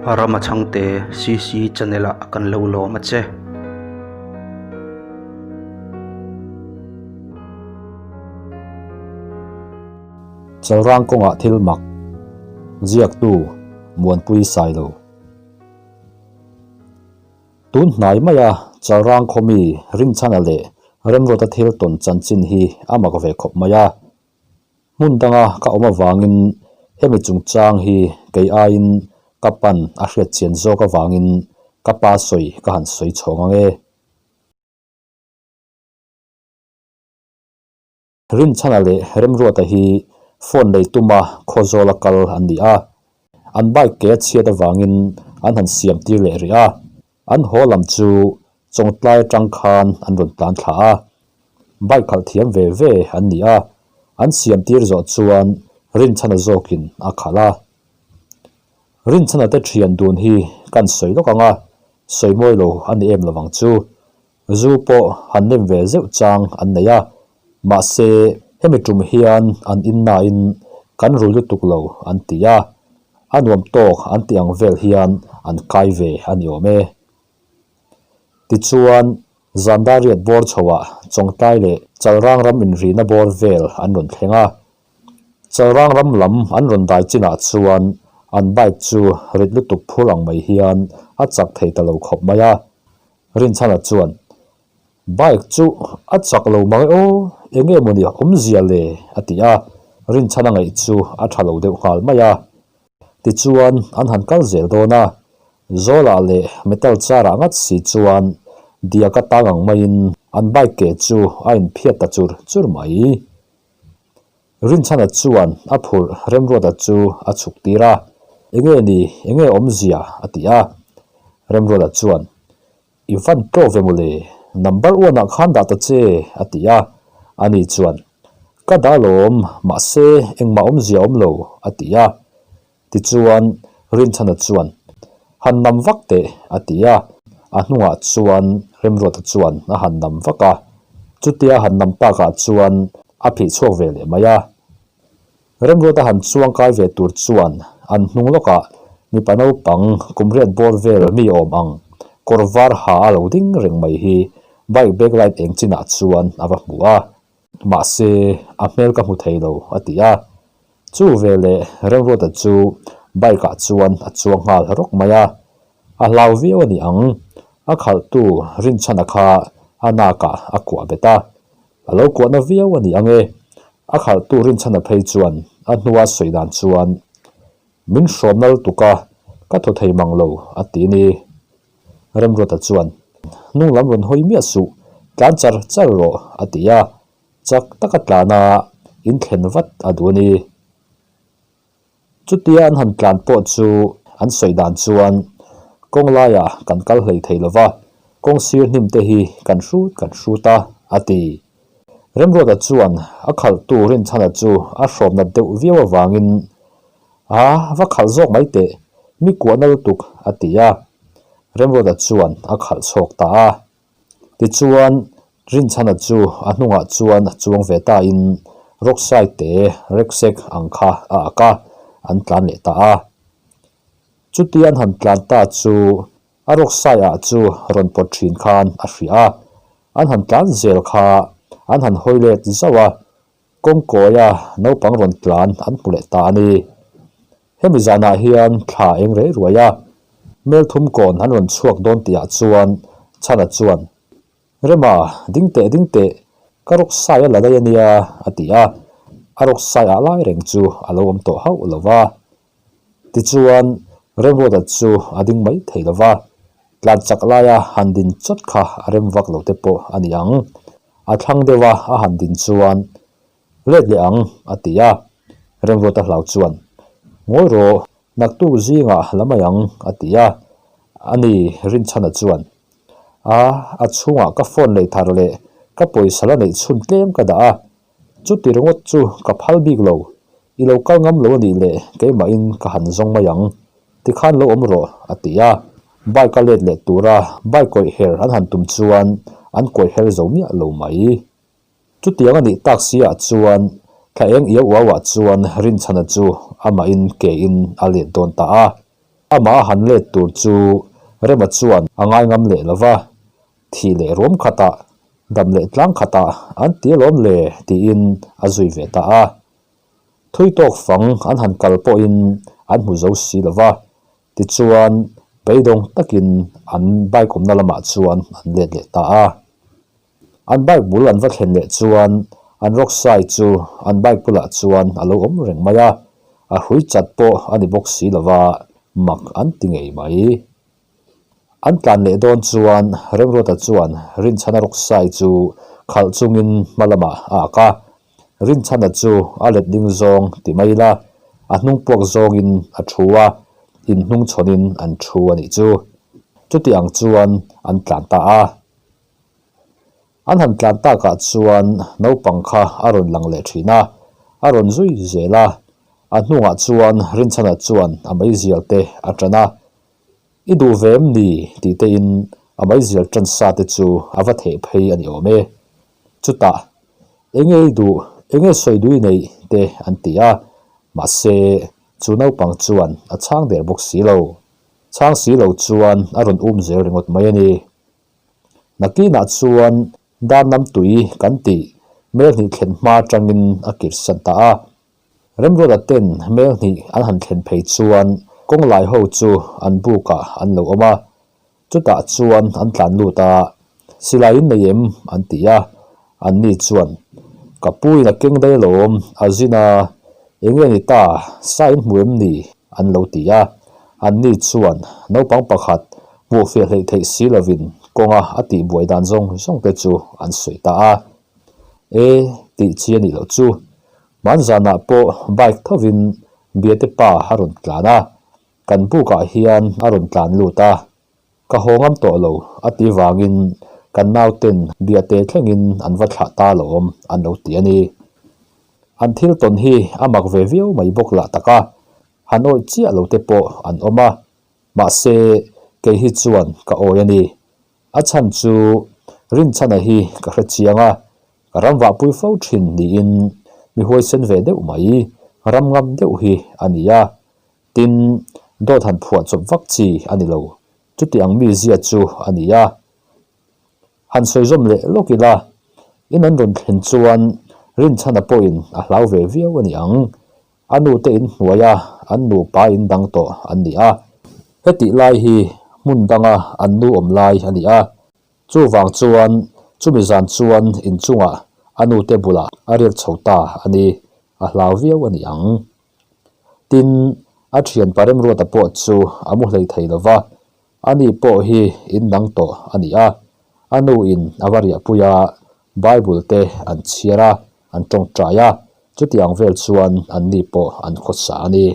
Rama Chhangte CC channel ah kan lo lawm a che. Chalrang kawngah thil mak ziaktu Muanpui Sailo. Tun hnai maia Chalrang khawmi Rinchhana leh Remruata thil tawn chanchin hi a mak ve khawp mai a. Hmun danga ka awm avangin hemi chungchang hi kei aiin ka pan a hriat chian zawk avangin ka pa sawi ka han sawi chhawng ang e. Rinchhana leh Remruata hi phone lei tuma Khawzawla kal an ni a, an bike ke a chhiat avangin an han siam tir leh rih a, an haw lam chu Chawngtlai atang khan an rawn tlan thla a, bike khalh thiam ve ve an ni a, an siam tir zawh chuan Rinchhana zawkin a khalh a. Rinchhana te thian dun hi kan sawi lawk ang a, sawi mawi lo a ni em lovang chu. Zu pawh han nem ve zeuh chang an nei a, mahse hemi tum hian an innain kan rui lutuk lo an ti a, a nuam tawk an tih ang vel hian an kai ve a ni awm e. Tichuan, Zandariat bawr chhoah Chawngtlai leh Chalrang ram inrihna bawr vel an rawn thleng a. Chalrang ram lam an rawn dai chinah chuan an bike chu rit lutuk phur ang mai hian a chak thei ta lo khawp mai a. Rinchhana chuan, Bike chu a chak lo mang e aw, eng nge mawni awmzia le? a ti a, Rinchhana ngaih chu a tha lo deuh nghal mai a. Tichuan an han kal zel dawn a, Zawlah leh metal car ah ngat si chuan diak a tang ang maiin an bike ke chu a inphiat ta chur chur mai. Rinchhana chuan a phurh Remruata chu a chhuk tir a, Enge ni, enge awmzia? a ti a. Remruata chuan, I van tawk ve mawle, number one ah khan dah ta che, a ti a. Ani chuan, Ka dah lawm, mahse engmah awmzia awm lo, a ti a. Tichuan Rinchhana chuan, Han nam vak teh, a ti a. A hnungah chuan Remruata chuan a han nam vak a. Chutia han nam takah chuan a phih chhuak ve leh mai a. Remruata han chuang kai ve tur chuan an hnung lawkah mipa naupang kum riat bawr vel mi awm ang kawr var ha a lo ding reng mai hi bike backlight eng chinah chuan a va hmu a. Mahse, a hmel ka hmu thei lo, a ti a. Chu veleh Remruata chu bike ah chuan a chuang nghal rawk mai a, a hlau viau a ni ang, a khalhtu Rinchhana kha a nakah a kuah bet a, a lo kuahna viau a ni ang e, a khalhtu Rinchhana phei chuan a hnua sawi dan chuan min hrawm nal tuk a, ka thaw thei mang lo a ti ni. Remruata chuan, Hnung lam rawn hawi miah suh, tlan char char rawh a ti a. Chak taka tlana in thlen vat a duh a ni. Chutia an han tlan pawh chu an sawi dan chuan kawng laiah kan kal hlei thei lo va, kawng sir hnim te hi kan hrut kan hrut a, a ti. Remruata chuan a khalhtu Rinchhana chu a hrawmnat deuh viau avangin, A va khalh zawk mai teh, mi kuahna lutuk, a ti a. Remruata chuan a khalh chhawk ta a. Tichuan, Rinchhana chu a hnungah chuan a chuang ve tain Rockside te Reksek ang kha a ak a, an tlan leh ta a. Chutia an han tlan ta chu a Rockside ah chu rawn pawt thin khan a hria a, an han tlan zel kha an han hawi let zauh a, kawngkawia naupang rawn tlan an hmu leh ta a ni. Hemi zanah hian thla eng rei ruai a, Melthum kawn an rawn chhuak dawn tihah chuan Chhana chuan, Rema, ding teh ding teh, ka rawk sai a la daih a nia, a ti a, a rawk sai ah lai reng chu a lo awm tawh hauh lo va. Tichuan, Remruata chu a ding mai thei lo va, tlan chak laia han din chawt kha a rem vak lo te pawh a ni ang. A thlang deuh a a han din chuan, Let leh ang, a ti a. Remruata hlau chuan, Ngawi rawh, naktuk zingah la mai ang, a ti a. Ani Rinchhana chuan, A, a chhungah ka phone lei thar leh ka pawisa la neih chhun tlem ka dah a, chuti ringawt chu ka phal bik lo, i lo kal ngam lo a nih leh keimahin ka han zawng mai ang, tikhan lo awm rawh, a ti a. Bike a let leh tura bike kawih her an han tum chuan an kawih her zo miah lo mai. Chutiang a nih tak si ah chuan thla eng iau uau ah chuan Rinchhana chu amahin ke in a let dawn ta a. Amah a han let tur chu Rema chuan a ngai ngam leh lo va, thih leh ruam khatah, dam leh tlang khatah an ti alawm le tiin a zui ve ta a. Thui tawk fang an han kal pawhin an hmu zo si lo va, tichuan beidawng takin an bike awmna lamah chuan an let leh ta a. An bike bul an va thlen leh chuan an rawksai chu an bike bulah chuan a lo awm reng mai a, a hrui chat pawh a ni bawk si lo va, mak an ti ngei mai. An tlan leh dawn chuan Remruata chuan Rinchhana rawksai chu khalh chungin hma lamah a ak a, Rinchhana chu a let ding zawng ti mai ila, a hnung puak zawngin a thu a, inhnung chhawnin an thu a nih chu. Chuti ang chuan an tlan ta a. An han tlan takah chuan naupang kha a rawn lang leh thin a, a rawn zui zel a. A hnungah chuan Rinchhana chuan a meizial te a tan a, I duh ve em ni? tih tein a meizial tan sa te chu a va theh phei a ni awm e. Chutah, Enge i duh, enge sawi duh i neih? te an ti a, mahse chu naupang chuan a chhang der bawk si lo. Chhang si lo chuan a rawn um zel ringawt mai a ni. Nakinah chuan Darnam tui kan tih mel hnih thlen hma atangin a kirsan ta a. Remruata ten mel hnih an han thlen phei chuan kawng lai ho chu an bukah an lo awm a. Chutah chuan an tlan lut a, Silai in nei em? an ti a. Anni chuan, Ka pu in a keng daih alawm, a zin a, enge ni ta, sa in hmu em ni? an lo ti a. Anni chuan naupang pakhat hmuh fiah hleih theih si lovin kawnga a tihbuai dan zawng zawng te chu an sawi ta a. E, tih chi a nih loh chu. Hmanzanah pawh bike thovin Biate pa a rawn tlan a, kan bukah hian a rawn tlan lut a. Ka haw ngam tawh lo, a ti vangin kan nauten biate thlengin an va thlah ta lawm, an lo ti a ni. An thil tawn hi a mak ve viau mai bawk lah tak a, han awih chiah lo te pawh an awm a, mahse kei hi chuan ka awi a ni. A chhan chu Rinchhana hi ka hre chiang a, ka ram vahpui fo thin niin mi huaisen ve deuh mai, ram ngam deuh hi a ni a. Tin, dawt han phuah chawp vak chi a ni lo. Chuti ang mizia chu a ni a. Han sawi zawm leh lawk ila, in an rawn thlen chuan Rinchhana pawhin a hlau ve viau a ni ang. A nute in hnuaia an nupa in dang tawh an ni a. Hetih lai hi hmun danga an nu awm lai a ni a. Chuvang chuan chumi zan chuan inchungah a nute bulah a riak chho ta a ni. A hlau viau a ni ang. Tin, a thianpa Remruata pawh chu a mu hlei thei lo va, ani pawh hi in dang tawh a ni a. A nu in a va riahpui a, Bible te an chhiar a, an tawngtai a, chutiang vel chuan anni pawh an khawsa a ni.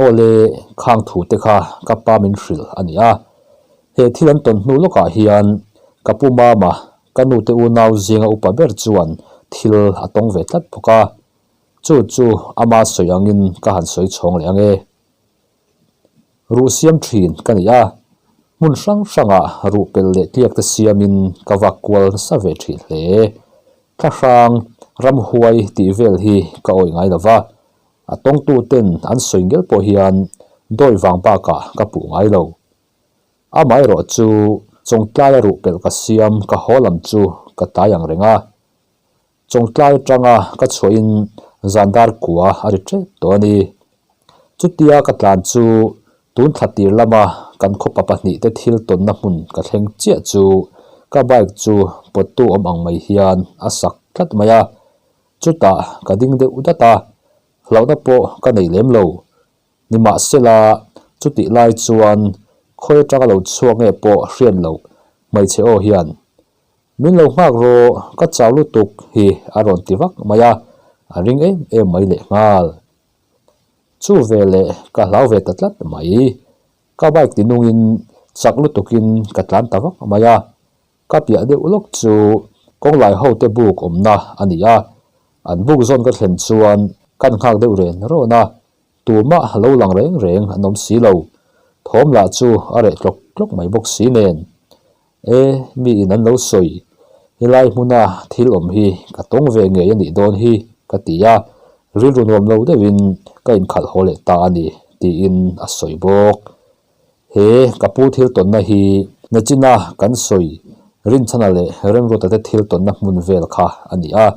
Awle, khang thu te kha ka pa min hrilh a ni a. He thil an tawn hnu lawkah hian ka pu mama, ka nute unau zinga upa ber chuan thil a tawng ve tlat bawk a. Chu chu ama sawi angin ka han sawi chhawng leh ang e. Ruh siam thin ka ni a, hmun hrang hrangah ruh pel leh tliak te siamin ka vak kual nasa ve thin hle. Thlahrang, ramhuai tih vel hi ka awih ngai lo va, a tawngtu ten an sawi ngel pawh hian dawi vang bakah ka puh ngai lo. Amaherawh chu Chawngtlaia ruh pelh ka siam ka haw lam chu ka tlai ang reng a. Chawngtlai atanga ka chhuahin zan dar kua a ri tep tawh a ni. Chutia ka tlan chu tun thla tir lama kan khawpa pahnihte thil tawnna hmun ka thleng chiah chu ka bike chu pawttu awm ang mai hian a sak tlat mai a. Chutah ka ding deuh dat a, hlauhna pawh ka nei lem lo. Nimahsela, chutih lai chuan khawi atanga lo chhuak nge pawh hriat loh hmeichhe aw hian Min lo nghak rawh, ka chau lutuk hi a rawn ti vak mai a, a ring em em mai leh nghal. Chu veleh ka hlau ve ta tlat mai. Ka bike ti nungin chak lutukin ka tlan ta vak mai a, ka piah deuh lawk chu kawnglai ho te buk awmna a ni a, an buk zawn ka thlen chuan kan nghak deuh ren rawn a, Tumah lo lang reng reng an awm si lo. Thawm lah chu a reh tlawk tlawk mai bawk si nen. E, mi in an lo sawi. Helai hmuna thil awm hi ka tawng ve ngei a nih dawn hi ka ti a, rilru nuam lo deuhin ka inkhalh haw leh ta a ni. tiin a sawi bawk. He ka pu thil tawnna hi Nachina kan sawi Rinchhana leh Remruata te thil tawnna hmun vel kha a ni a,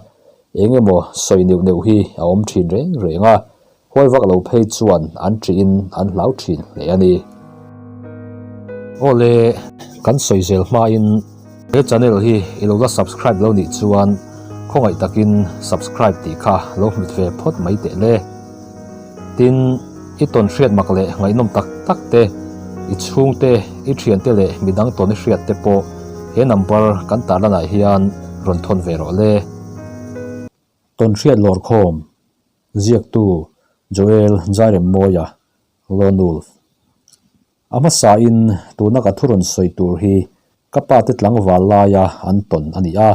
eng emaw sawi neuh neuh hi a awm thin reng reng a, huai vak lo phei chuan an ṭihin an hlau thin hle a ni. Awle, kan sawi zel hmain he channel hi i lo la subscribe lo nih chuan khawngaih takin subscribe tih kha lo hmit ve phawt mai teh le. Tin, i tawn hriat mak leh ngaihnawm tak tak te, i chhungte, i thiante leh midang tawn i hriat te pawh he number kan tarlanah hian rawn thawn ve rawh le. Tawn hriat lawrkhawm, ziaktu Joel Jairemmawia, Lone Wolf. A hmasain tuna ka thu rawn sawi tur hi ka pa te tlangval laia an tawn a ni a,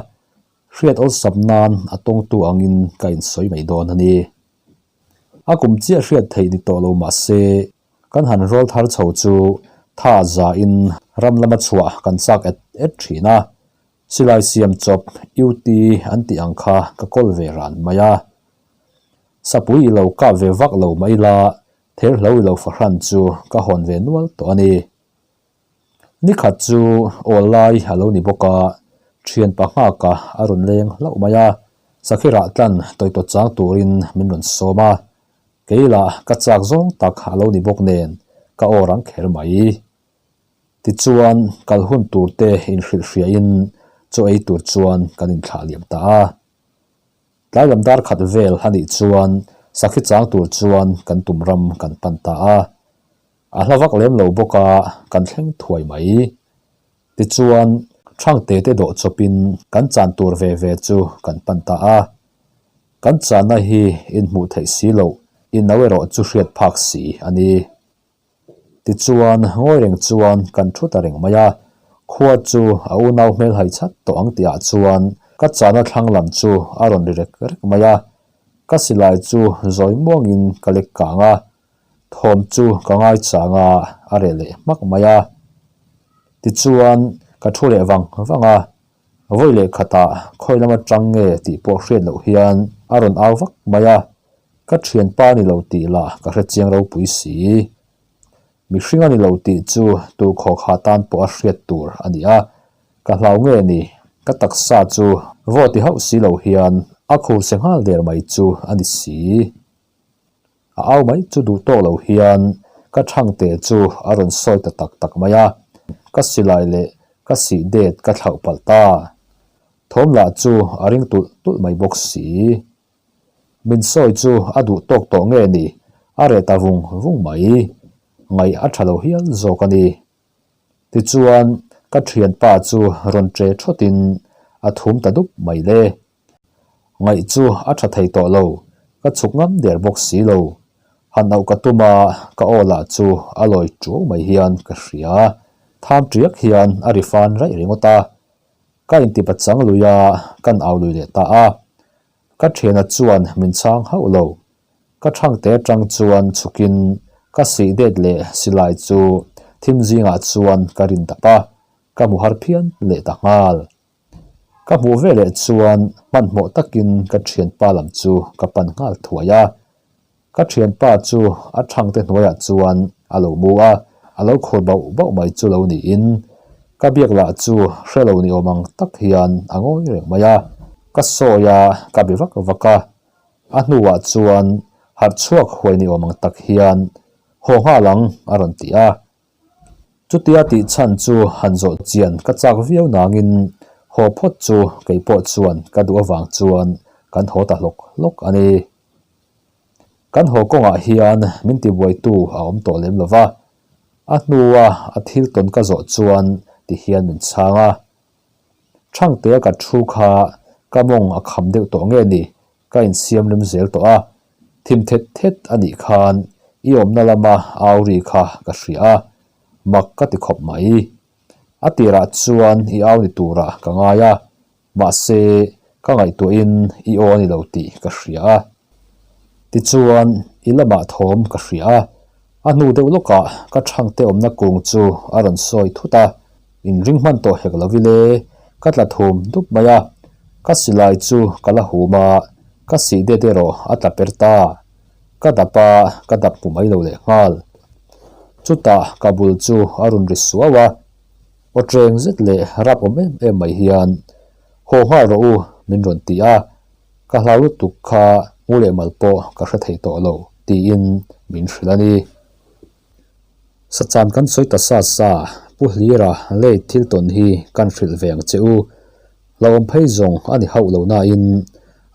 hriat awlsam nan a tawngtu angin ka insawi mai dawn a ni. A kum chiah hriat theih ni tawh lo mah se, kan han rawl thar chho chu tha zain ram lama chhuah kan chak et et thin a, silai siam chawp UT an tih ang kha ka kawl ve ran mai a. Sapui i lo kap ve vak lo mah ila, therhlo i lo fahran chu ka hawn ve nual tawh a ni. Nikhat chu awl lai a lo ni bawk a, thian pa nghaka a rawn leng hlauh mai a, sakhi rah tlan tawitawt chang turin min rawn sawm a, kei lah ka chak zawng tak a lo ni bawk nen ka aw rang kher mai. Tichuan kal hun tur te inhrilh hriain chaw ei tur chuan kan inthlah liam ta a. Tlai lam dar khat vel a nih chuan sakhi chang tur chuan kan tum ram kan pan ta a. A hla vak lem lo bawk a, kan thleng thuai mai. Tichuan, Thangte te dawh chawpin kan chan tur ve ve chu kan pan ta a. Kan channa hi inhmuh theih si loh, inno erawh chu hriat phak si a ni. Tichuan, ngawi reng chuan kan thu ta reng mai a. Khua chu a unau hmel hai chat tawh ang tihah chuan ka chana thlang lam chu a rawn ri rek rek mai a. Ka silai chu zawi muangin ka lek kang a, Thawm chu ka ngaichang a, a reh leh hmak mai a. Tichuan, ka thu leh vang vang a, vawi leh khatah khawi lama tang nge tih pawh hriat loh hian a rawn au vak mai a, ka thianpa ni lo tih lah ka hre chiang ropui si. Mihring a ni lo tih chu turkhawk ha tan pawh a hriat tur a ni a, ka hlau nge ni, ka taksa chu vaw ti hauh si lo hian a khur se nghal der mai chu a ni si. A au mai chu duh tawk lo hian ka thangte chu a rawn sawi ta tak tak mai a, ka silai leh ka sih det ka thlauh palh ta. Thawm lah chu a ring tulh tulh mai bawk si. Min sawi chu a duh tawk tawh nge ni, a reh ta vung vung mai. Ngaih a tha lo hial zawk a ni. Tichuan ka thianpa chu rawn che thawtin a thum ta dup mai le. Ngaih chu a tha thei tawh lo, ka chhuk ngam der bawk si lo. Han auh ka tum a, ka aw lah chu a lawi tuau mai hian ka hria. Tham tiak hian a ri fan raih ringawt a. Ka intipa chang lui a, kan au lui leh ta a. Ka thiana chuan min chhang hauh lo. Ka thangte atang chuan chhukin ka sih det leh silai chu thim zingah chuan ka rin dap a, ka hmu har phian leh ta nghal. Ka hmuh ve leh chuan hmanhmawh takin ka thianpa lam chu ka pan nghal thuai a. Ka thianpa chu a thangte hnuaiah chuan a lo mu a, a lo khur bauh bauh mai chu lo niin ka biak lah chu hre lo ni awm ang tak hian a ngawi reng mai a. Ka sawi a, ka be vak vak a. A hnuah chuan harh chhuak huai ni awm ang tak hian haw nghal ang a rawn ti a. Chutia tih chhan chu han zawh chian ka chak viau nangin haw phawt chu kei pawh chuan ka duh avang chuan kan haw ta hlawk hlawk a ni. Kan haw kawngah hian min tibuaitu a awm tawh lem lo va, a hnua a thil tawn ka zawh chuan ti hian min chhang a. Thangtea ka thu kha ka mawng a kham deuh tawh nge ni Ka insiam rem zel tawh a, thim thet thet a nih khan i awmna lama au ri kha ka hria a, mak ka ti khawp mai. A tirah chuan i au ni turah ka ngai a, mahse ka ngaihtuahin i aw a ni lo tih ka hria a. Tichuan i lamah thawm ka hria a, a hnu deuh lawkah ka thangte awmna kung chu a rawn sawi thut a, Inring hman tawh hek lo ile, ka tla thum dup mai a, ka silai chu ka la hum a, ka sih det erawh a tla per ta. Ka dap a, ka dap hmu mai lo lehnghal. Chutah ka bul chu a rawn ri suau a, aw ṭeng zet leh rap awm em em mai hian, Haw nghal rawh u, min rawn ti a. Ka hlau lutuk kha mu leh mal pawh ka hre thei tawh lo, tiin min hrilh a ni. Sachan kan sawi ta sa sa, Pu Hlira lei thil tawn hi kan hrilh ve ang che u. Hlauhawm phei zawng a ni hauh lo nain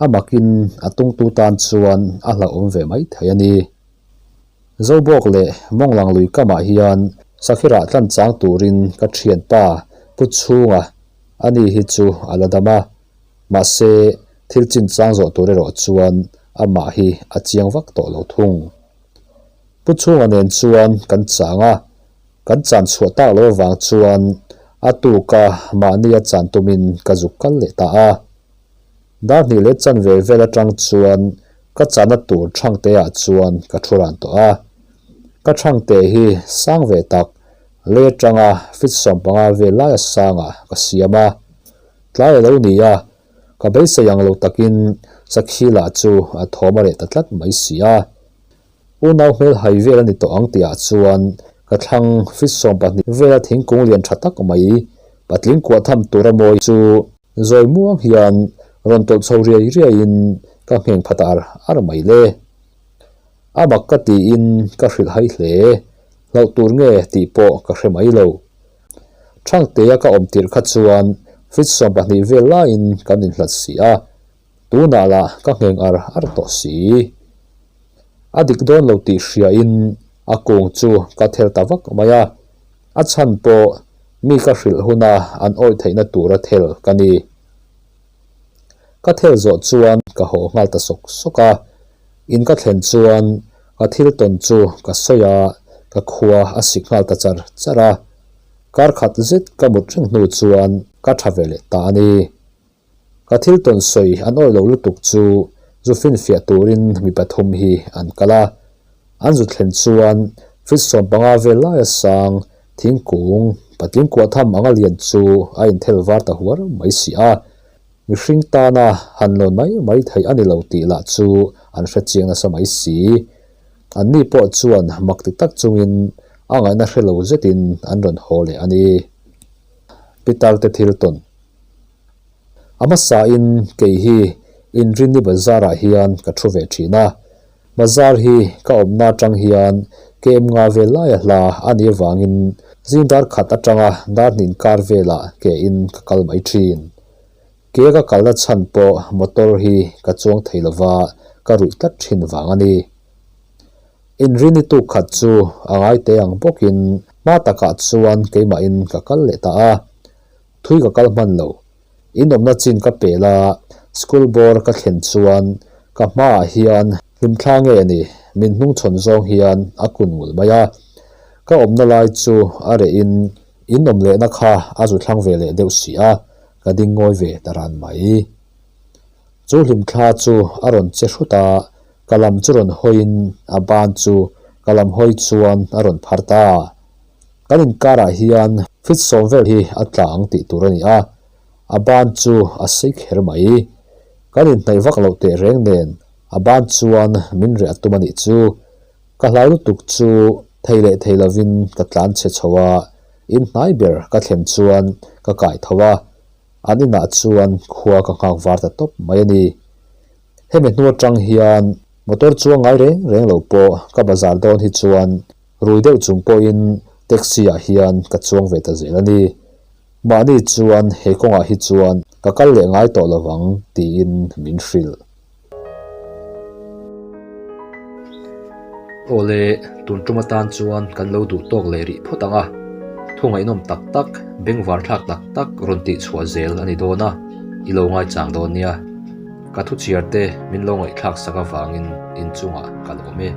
a makin a tungtu tan chuan a hlauhawm ve mai thei a ni. Zobawk leh Mawnglang lui kamah hian Sakhirah tlan chang turin ka thianpa Pu Chhunga ani hi chu a la dam a, mahse thil chinchang zawh tur erawh chuan amah hi a chiang vak tawh lo thung. Pu Chhunga nen chuan kan chang a, kan chan chhuah tak lo avang chuan a tuka mahnia chan tumin ka zuk kal leh ta a. Dar hnih leh chanve vel atang chuan ka chana tur Thangte ah chuan ka thu ran tawh a. Ka Thangte hi sang ve tak, lei atanga fit 15 vel laia sangah ka siam a. Tlai a lo ni a, ka beisei ang lo takin Sakhi lah chu a thawm a reh ta tlat mai si a. Unau hmel hai vel a ni tawh ang tihah chuan ka thlang fit 20 vela thingkung lian tha tak mai patling kuah tham tura mawi chu zawi muang hian rawn tawlh chho riai riaiin ka ngheng phat ar ar mai le. A mak ka tiin ka hrilh hai hle, hlauh tur nge tih pawh ka hre mai lo. Thangtea ka awm tirh kha chuan fit 20 vel laiin kan inhlat si a. Tunah lah ka ngheng ar ar tawh si. A dik dawn lo tih hriain a kung chu ka thel ta vak mai a, a chhan pawh mi ka hrilh huna an awih theihna tura thel ka ni. Ka thel zawh chuan ka haw nghal ta sawk sawk a, in ka thlen chuan ka thil tawn chu ka sawi a, ka khua a sik nghal ta char char a. Kar khat zet ka mut reng hnu chuan ka tha ve leh ta a ni. Ka thil tawn sawi an awih lo lutuk chu zu finfiah turin mi pathum hi an kal a. An zu thlen chuan fit 15 vel laia sang thingkung patling kuah tham anga lian chu a inthel var ta huar mai si a. Mihring tana han lawn mai mai theih a ni lo tih lah chu an hre chiang nasa mai si. Anni pawh chuan mak ti tak chungin a ngaihna hre lo zetin an rawn haw leh a ni. Pitar te thil tawn. A hmasain kei hi Inrinni bazar-ah hian ka thu ve thin a. Bazar hi ka awmna atang hian KM nga vel laia hla a nih avangin zing dar khat atanga dar hnih inkar velah ke in ka kal mai thin. Ke ka kalna chhan pawh motor hi ka chuang thei lova ka ruih tlat thin vang a ni. Inrinni tuk khat chu a ngai teh ang bawkin hma takah chuan keimahin ka kal leh ta a. Thui ka kal hman lo. In awmna chin ka pel a, school bawr ka thlen chuan ka hmaah hian hlimthla nge ni min hnungchhawn zawng hian a kun ngul mai a. Ka awmna lai chu a reh in in awm lehna kha a zu thlang ve leh deuh si a, ka ding ngawi ve ta ran mai. Chu hlimthla chu a rawn che hrut a, ka lam chu rawn hawiin a ban chu ka lam hawi chuan a rawn phar ta. Kan inkarah hian fit 10 vel hi a tla ang tih tur a ni a, a ban chu a sei kher mai. Kan inhnaih vak loh teh reng nen a ban chuan min reh a tum a nih chu. Ka hlau lutuk chu thei leh thei lovin ka tlan chhe chho a, in hnai ber ka thlen chuan ka kai tho a, an inah chuan khua ka nghak var ta tawp mai a ni. Hemi hnu atang hian motor chuang ngai reng reng lo pawh ka bazar dawn hi chuan Rui deuh chung pawhin taxi ah hian ka chuang ve ta zel a ni. Mahni chuan he kawngah hi chuan ka kal leh ngai tawh lo vang tiin min hrilh. Awle, tun tum atan chuan kan lo duh tawk leh rih phawt ang a, thu ngaihnawm tak tak, bengvar thlak tak tak rawn tih chhuah zel a ni dawn a, i lo ngaichang dawn nia. Ka thu chhiar te min lo ngaihthlak sak avangin inchungah ka lawm e.